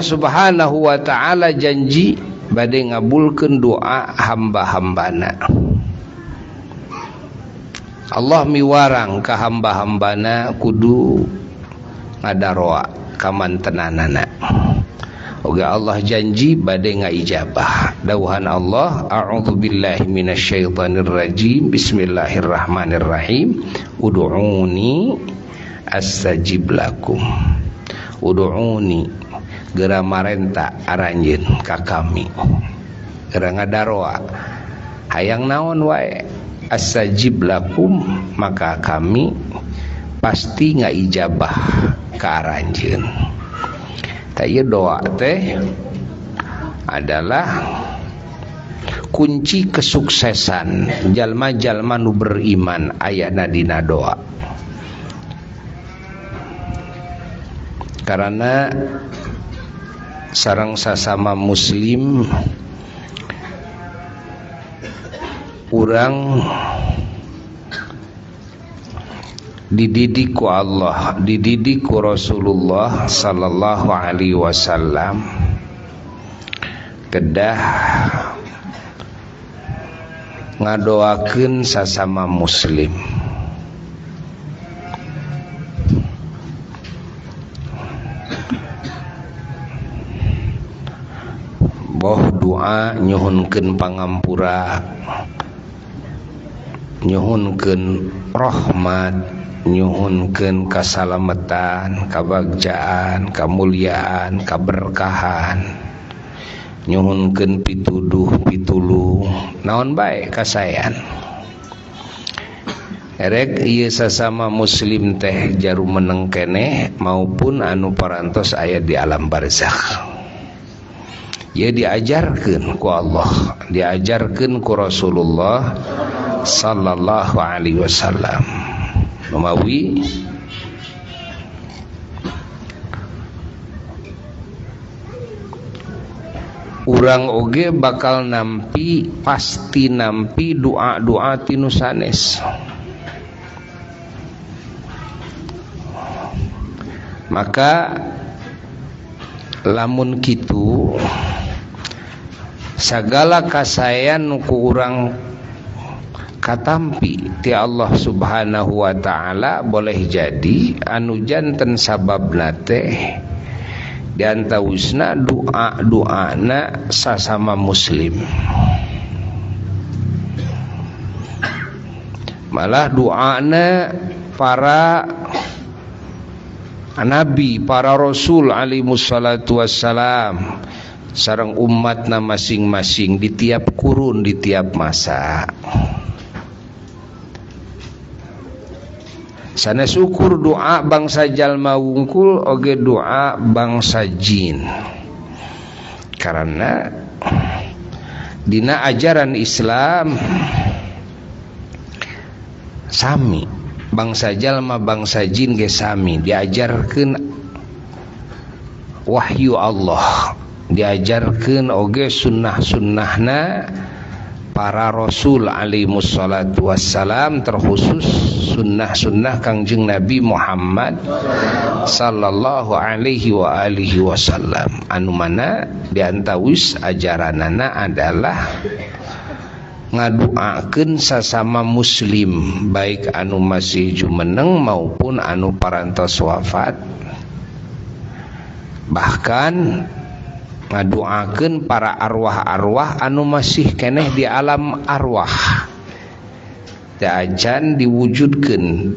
Subhanahu wa ta'ala janji bade ngabulkeun doa hamba-hambana. Allah miwarang ka hamba-hambana kudu ngadaroa kamantenanana. Oge Allah janji bade ngaijabah. Dawuhan Allah, a'udzubillahi minasyaitonir rajim. Bismillahirrahmanirrahim. Ud'uni astajib lakum. Ud'uni, geura marenta aranjeun ka kami. Geura ngadaroa. Hayang naon wae, astajib lakum, maka kami pasti ngaijabah ka aranjeun. Tah ieu doa teh adalah kunci kesuksesan jalma-jalma nu beriman ayana dina doa. Karena sareng sasama muslim urang dididik ku Allah, dididik ku Rasulullah sallallahu alaihi wasallam kedah ngadoakeun sasama muslim. Boh doa nyuhunkeun pangampura, nyuhunkeun rahmat, nyuhunkeun kasalamatan, kabagjaan, kamuliaan, kaberkahan, nyuhunkeun pituduh pitulung, naon bae kasaean. Erek ieu sasama muslim teh jaru meneng keneh maupun anu parantos aya di alam barzakh. Ya diajarkeun ku Allah, diajarkeun ku Rasulullah sallallahu alaihi wasallam. Lumawi urang oge bakal nampi, pasti nampi doa-doa tinu sanes. Maka lamun kitu sagala kasaean nu ku urang katampi ti Allah Subhanahu wa ta'ala boleh jadi anu janten sababna teh diantawisna doa-doana sasama muslim. Malah doana para nabi, para rasul alaihi wassalatu wassalam sareng umatna masing-masing di tiap kurun, di tiap masa. Sanes ukur doa bangsa jalma wungkul oge doa bangsa jin. Karena dina ajaran Islam sami, bangsa jalma bangsa jin ge sami diajarkeun wahyu Allah, diajarkeun oge sunnah-sunnahna para rasul alaihi wassalatu wassalam, terkhusus sunnah-sunnah Kangjeng Nabi Muhammad sallallahu alaihi wa alihi wasallam, anu mana diantawis ajaranana adalah ngaduakeun sasama muslim baik anu masih jumeneng maupun anu parantos wafat, bahkan ngaduakeun para arwah-arwah anu masih keneh di alam arwah acan diwujudkeun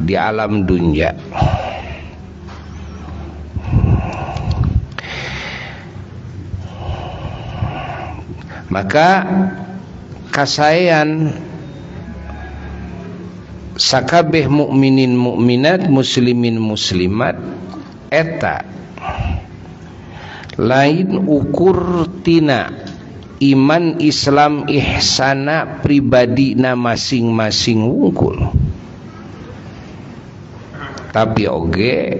di alam dunia. Maka kasaean sakabeh mukminin mukminat, muslimin muslimat eta lain ukur tina iman Islam ihsana pribadina masing-masing wungkul, tapi oge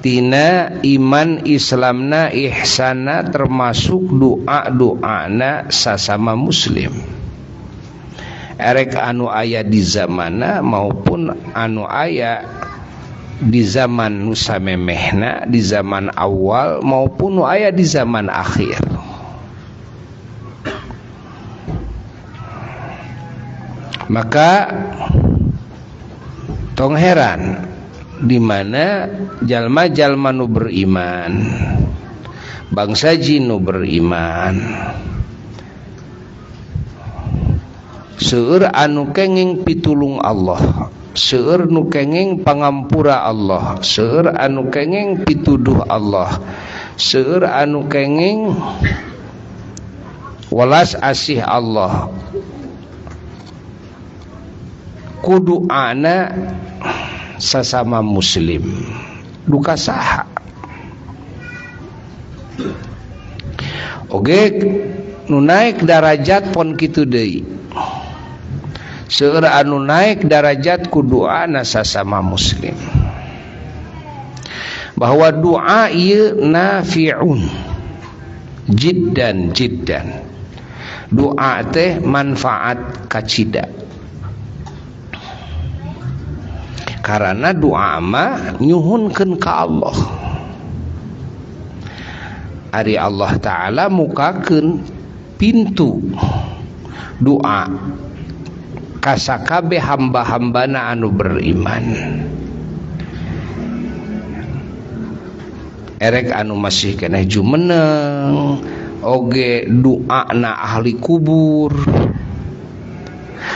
tina iman Islamna ihsana termasuk doa-doana sasama muslim, erek anu aya di zamana maupun anu aya di zaman nu samemehna, di zaman awal maupun nu aya di zaman akhir. Maka tong heran di mana jalma-jalma nu beriman, bangsa jin nu beriman, seueur anu kenging pitulung Allah, seueur nu kenging pangampura Allah, seueur anu kenging pituduh Allah, seueur anu kenging welas asih Allah. Kudu ana sasama muslim duka saha. Oge nu naik darajat pon kitu deui, seueur anu naik darajat ku doana sasama muslim, bahwa doa ieu nafi'un jiddan jiddan, doa teh manfaat kacida. Karena doa mah nyuhunkeun ka Allah. Ari Allah Ta'ala mukakeun pintu doa kasakabe hamba-hambana anu beriman. Erek anu masih keneh jumeneng, oge doana ahli kubur,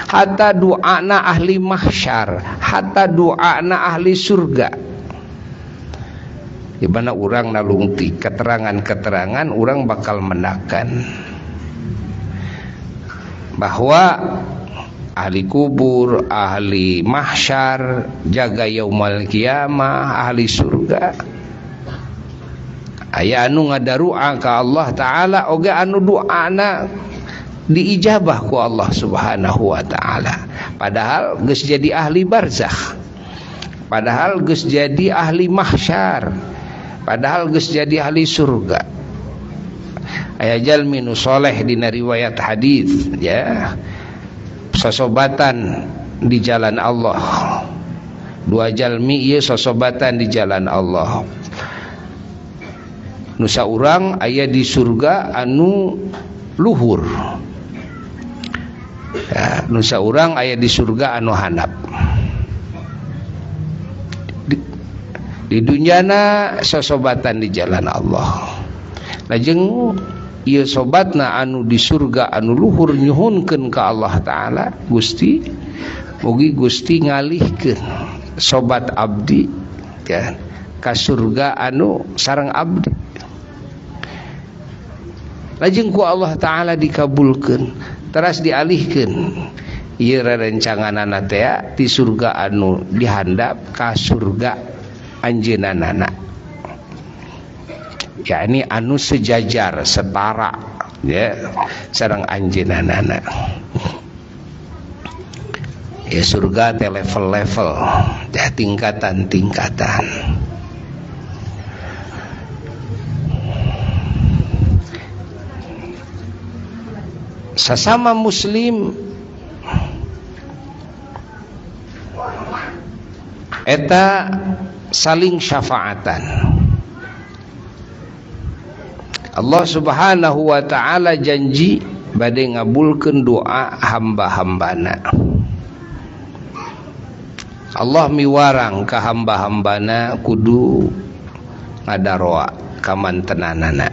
hatta doana ahli mahsyar, hatta doana ahli surga. Di mana urang nalungti keterangan-keterangan, urang bakal mendakan bahwa ahli kubur, ahli mahsyar, jaga yaumal kiamah, ahli surga, aya anu ngadarua ka Allah Ta'ala, oge anu doana diijabah ku Allah Subhanahu wa Ta'ala. Padahal geus jadi ahli barzakh, padahal geus jadi ahli mahsyar, padahal geus jadi ahli surga. Aya jalmi nu soleh dina riwayat hadis, ya, sosobatan di jalan Allah. Dua jalmi ieu sosobatan di jalan Allah. Nu saurang aya di surga anu luhur, ya, nu saurang aya di surga anu handap. Di dunyana sosobatan di jalan Allah. Lajeng ieu sobatna anu di surga anu luhur nyuhunkeun ka Allah Ta'ala, Gusti mugi Gusti ngalihkeun sobat abdi, ya, ka surga anu sareng abdi. Lajeng ku Allah Ta'ala dikabulkeun, teras dialihkeun ieu rerencanganana teh di surga anu dihandap ka surga anjeunana, yakni anu sejajar setara, ya, sareng anjeunana. Ya, surga teh level-level, ya, tingkatan-tingkatan. Sasama muslim eta saling syafaatan. Allah Subhanahu wa Ta'ala janji bade ngabulkeun doa hamba-hambana. Allah miwarang ka hamba-hambana kudu ngadaroa kamantenanana.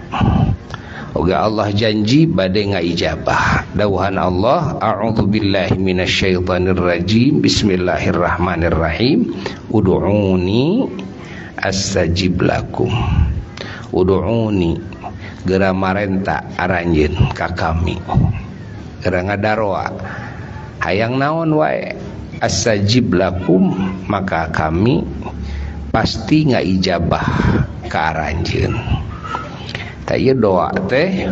Oge Allah janji bade ngaijabah. Dawuhan Allah, a'udzubillahi minasyaitonir rajim, bismillahirrahmanirrahim, ud'uni astajib lakum. Ud'uni, geura marenta aranjeun ka kami, geura ngadaroa hayang naon wae, astajib lakum, maka kami pasti ngaijabah ka aranjeun. Tah ieu doa teh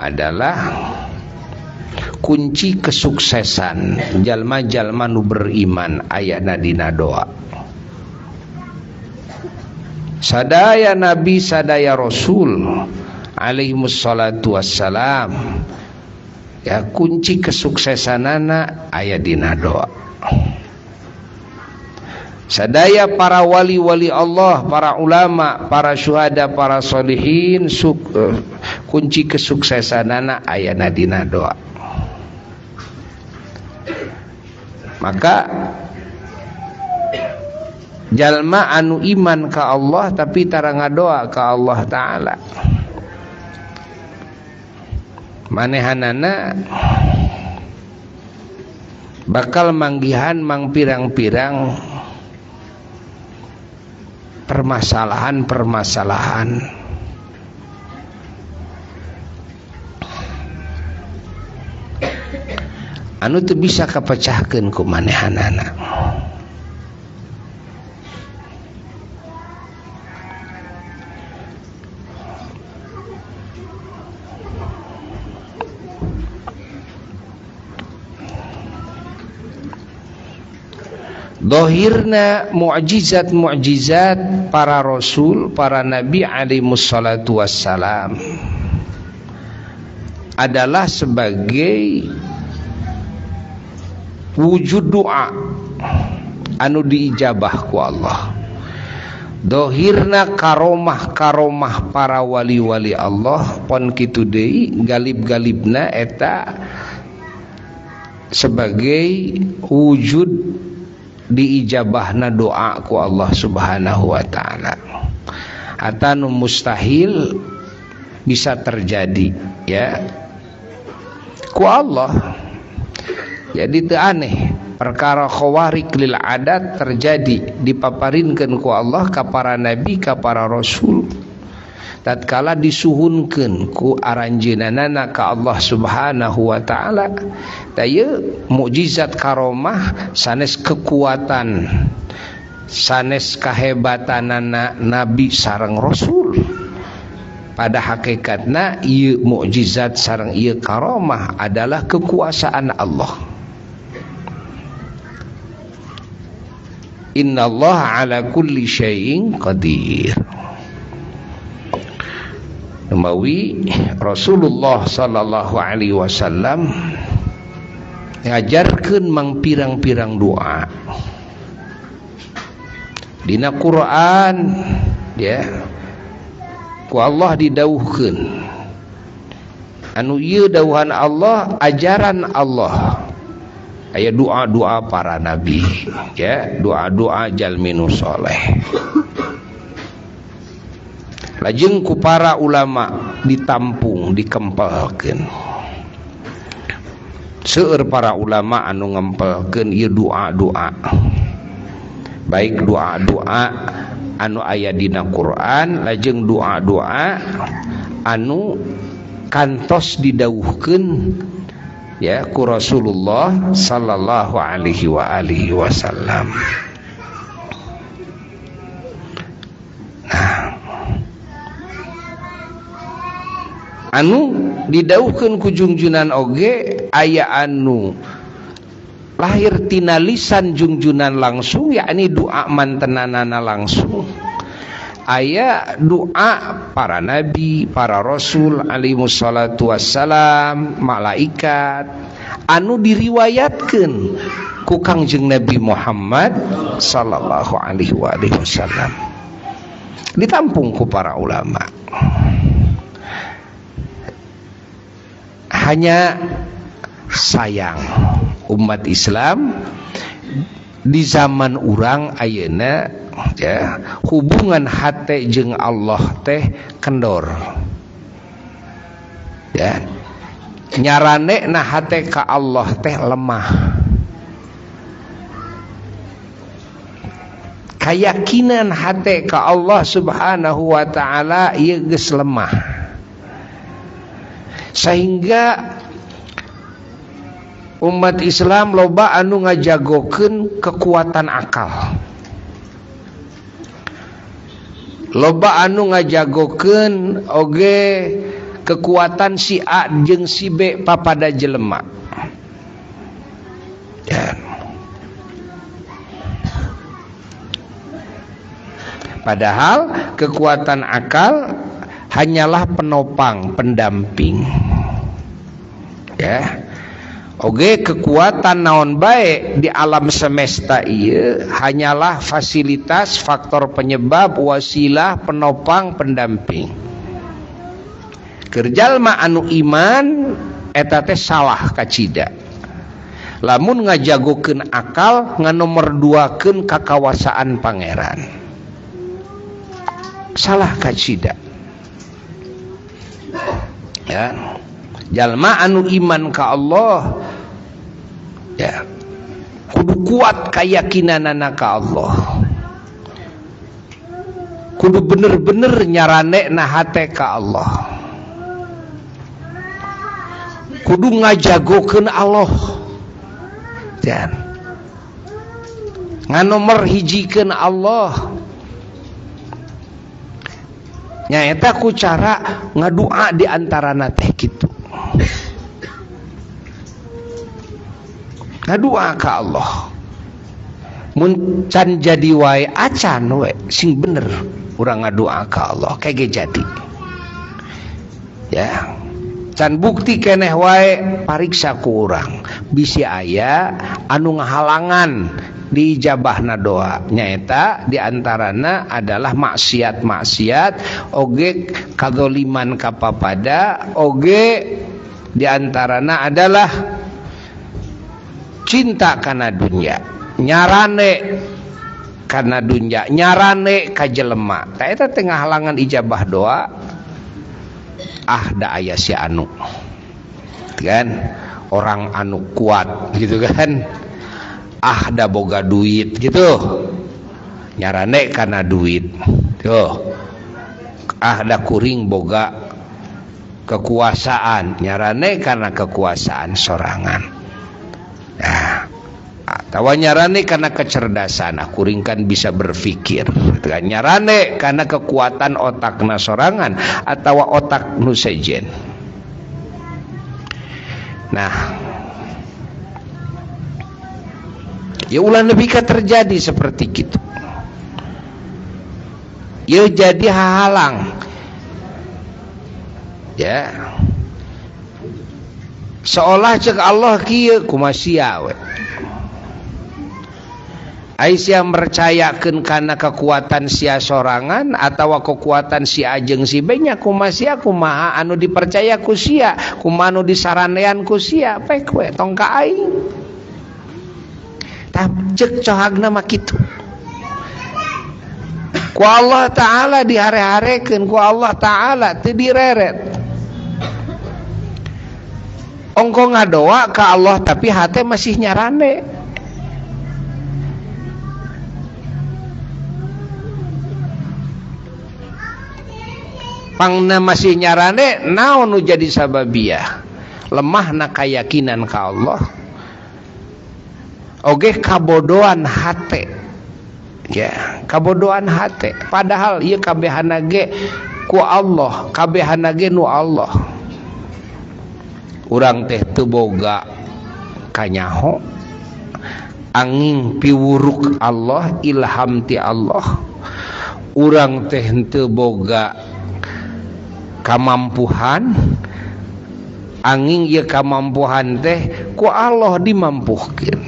adalah kunci kesuksesan jalma-jalma nu beriman ayana dina doa. Sadaya nabi, sadaya rasul alaihimus salatu wassalam, ya, kunci kesuksesanana aya dina doa. Sadaya para wali-wali Allah, para ulama, para syuhada, para solihin, kunci kesuksesanana ayana dina doa. Maka jalma anu iman ka Allah tapi tara ngadoa ka Allah Ta'ala, manehanana bakal manggihan mangpirang-pirang permasalahan-permasalahan. Anu teu bisa kapecahkeun ku manehanana. Dohirna mukjizat-mukjizat para rasul, para nabi alaihimussalatu wassalam adalah sebagai wujud doa anu diijabah ku Allah. Dohirna karomah-karomah para wali-wali Allah pon kitu deui galib-galibna eta sebagai wujud diijabahna doa ku Allah Subhanahu wa ta'ala. Hatta nu mustahil bisa terjadi, ya, ku Allah. Jadi teu aneh perkara khawarik lil adat terjadi dipaparinkeun ku Allah ka para nabi, ka para rasul. Tatkala disuhunkeun ku aranjeunana ka Allah Subhanahu wa ta'ala, tah mukjizat karomah sanes kekuatan, sanes kahebatanana nabi sareng rasul. Pada hakikatna ieu mukjizat sareng ieu karomah adalah kekuasaan Allah. Innallaha ala kulli syai'in qadir. Mawi Rasulullah sallallahu alaihi wasallam ngajarkeun mangpirang-pirang doa dina Quran, ya, ku Allah didauhkeun. Anu ieu dauhan Allah, ajaran Allah. Aya doa-doa para nabi, ya, doa-doa jalmi nu soleh. Lajeng ku para ulama ditampung, dikempelkeun. Seueur para ulama anu ngempelkeun ieu doa-doa. Baik doa-doa anu aya dina Quran, lajeng doa-doa anu kantos didawuhkeun, ya, ku Rasulullah sallallahu alaihi wa alihi wasallam. Nah, anu didawuhkeun ku jungjunan oge aya anu lahir tina lisan jungjunan langsung, yakni doa mantenanana langsung. Aya doa para nabi, para rasul alaihi wassalatu wassalam, malaikat anu diriwayatkeun ku Kangjeng Nabi Muhammad sallallahu alaihi wasallam, ditampung ku para ulama. Hanya sayang umat Islam di zaman urang ayeuna, ya, hubungan hate jeung Allah teh kendor, ya, nyarane na hate ka Allah teh lemah. Kayakinan hate ka Allah Subhanahu wa ta'ala ieu geus lemah, sehingga umat Islam loba anu ngajagokeun kekuatan akal, loba anu ngajagokeun oge kekuatan si A jeung si B papada jelema. Ya. Padahal kekuatan akal hanyalah penopang, pendamping. Ya. Oge kekuatan naon bae di alam semesta ieu hanyalah fasilitas, faktor penyebab, wasilah, penopang, pendamping. Keur jalma anu iman eta teh salah kacida. Lamun ngajagokeun akal nganomorduakeun kakawasaan pangeran. Salah kacida. Ya. Jalma anu iman ka Allah ya kudu kuat kayakinanana ka Allah, kudu bener-bener nyarane na hate ka Allah, kudu ngajagokeun Allah dan nganomor hijikeun Allah. Nyaeta ku cara ngadua di antarana teh kitu. Ngadua ka Allah. Mun can jadi wae acan we sing bener urang ngadua ka Allah kege jadi. Ya. Can bukti keneh wae pariksa ku urang. Bisi aya anu ngahalangan diijabahna doa nyaeta diantarana adalah maksiat-maksiat oge kadzaliman kapapada oge diantarana adalah cinta kana dunya, nyarane kana dunya, nyarane ka jelema. Ta eta teh ngahalangan ijabah doa. Ah da aya si anu kan orang anu kuat gitu kan, ah da boga duit gitu, nyarane kana duit tuh, ah da kuring boga kekuasaan, nyarane karena kekuasaan sorangan. Nah, tawa nyarane karena kecerdasan, ah kuring kan bisa berpikir gitu kan. Nyarane karena kekuatan otakna sorangan atau otak nu sejen. Nah, ya ulah nepi ka terjadi seperti gitu. Ya jadi halang. Ya. Seolah cek Allah kieu kumaha sia we. Ai sia mercayakeun kana kekuatan sia sorangan atawa kekuatan si ajeng si B nya kumaha sia, kumaha anu dipercaya ku sia, kumaha anu disaranean ku sia, pek we tong ka aing. Tah cek cohagna mah kitu. Ku Allah Ta'ala dihare-harekeun, ku Allah Ta'ala teu direret. Ongko ngadoa ka Allah tapi hate masih nyarane. Pangna masih nyarane naon nu jadi sababiah? Lemahna kayakinan ka Allah. Oge kabodohan hate. Ya, kabodohan hate. Padahal ieu kabehana ge ku Allah, kabehana ge nu Allah. Urang teh teu boga kanyaho, angin piwuruk Allah, ilham ti Allah. Urang teh teu boga kamampuhan, angin ieu kamampuhan teh ku Allah dimampuhkeun.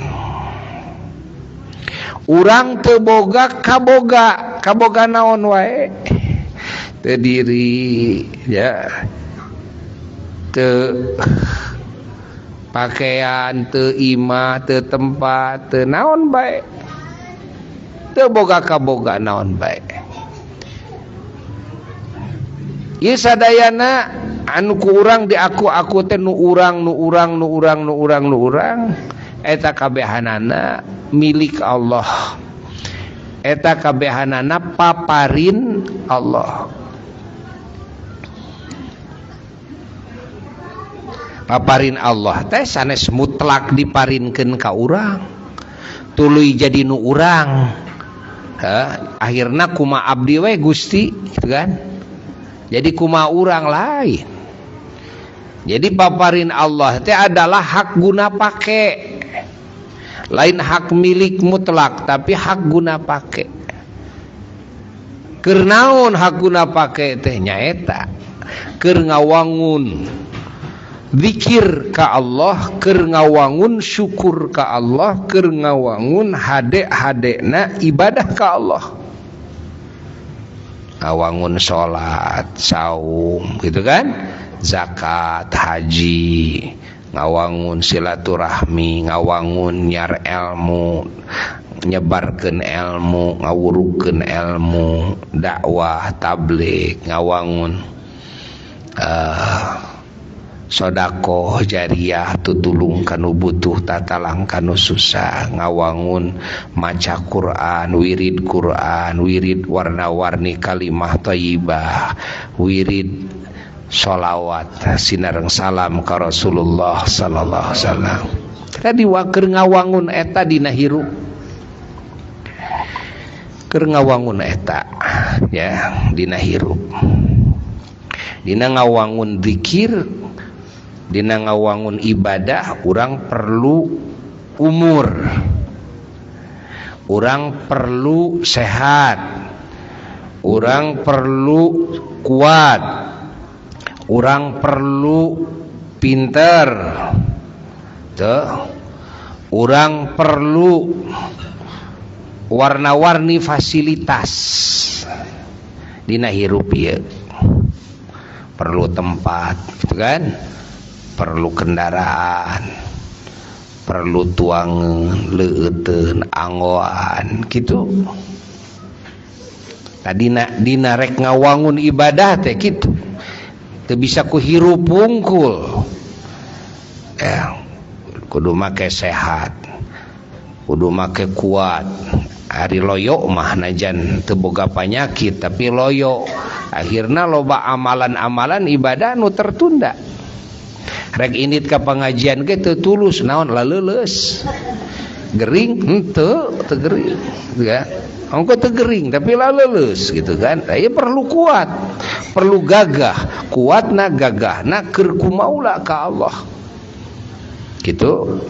Urang teu boga kaboga, kaboga naon wae? Teu diri ya, teu pakaian, teu imah, teu tempat, teu naon bae. Teu boga kaboga naon bae. Ieu sadayana anu ku urang diaku-aku teh nu urang, nu urang, nu urang, nu urang, nu urang, eta kabehanana milik Allah. Eta kabehanana paparin Allah. Paparin Allah teh sanes mutlak diparinkeun ka urang, tuluy jadi nu urang. Akhirna kumaha abdi we Gusti gitu kan. Jadi kumaha urang lain. Jadi paparin Allah teh adalah hak guna pake. Lain hak milik mutlak tapi hak guna pake. Keur naon hak guna pake teh nyaeta keur ngawangun Zikir ka Allah keur ngawangun syukur ka Allah keur ngawangun hade-hadena ibadah ka Allah. Ngawangun salat, saum gitu kan? Zakat, haji, ngawangun silaturahmi, ngawangun nyar ilmu, nyebarkeun ilmu, ngawurukeun ilmu, dakwah, tabligh, ngawangun sodakoh jariah tutulung kanu butuh tatalang kanu susah, ngawangun maca Quran, wirid Quran, wirid warna-warni kalimah thayyibah, wirid sholawat sinareng salam ka Rasulullah sallallahu alaihi wasallam. Tadi keur ngawangun eta dina hirup, keur ngawangun eta ya dina hirup, dina ngawangun zikir, dina ngawangun ibadah. Urang perlu umur, urang perlu sehat, urang perlu kuat, urang perlu pinter, tuh, urang perlu warna-warni fasilitas dina hirup ieu. Perlu tempat, gitu kan? Perlu kendaraan, perlu tuangan, leueuteun, anggoan, gitu. Tadi dina rek ngawangun ibadah teh kitu. Teu bisa ku hirup pungkul. Kudu make sehat, kudu make kuat. Ari loyo mah najan teu boga panyakit tapi loyo. Akhirna loba amalan-amalan ibadah nu tertunda. Rek indit ka pengajian ge teu tulus, naon laleuleus. Gering henteu, teu gering ya. Ongko teu gering tapi laleuleus gitu kan. Ieu perlu kuat, perlu gagah, kuatna gagahna keur kumaula ka Allah. Gitu.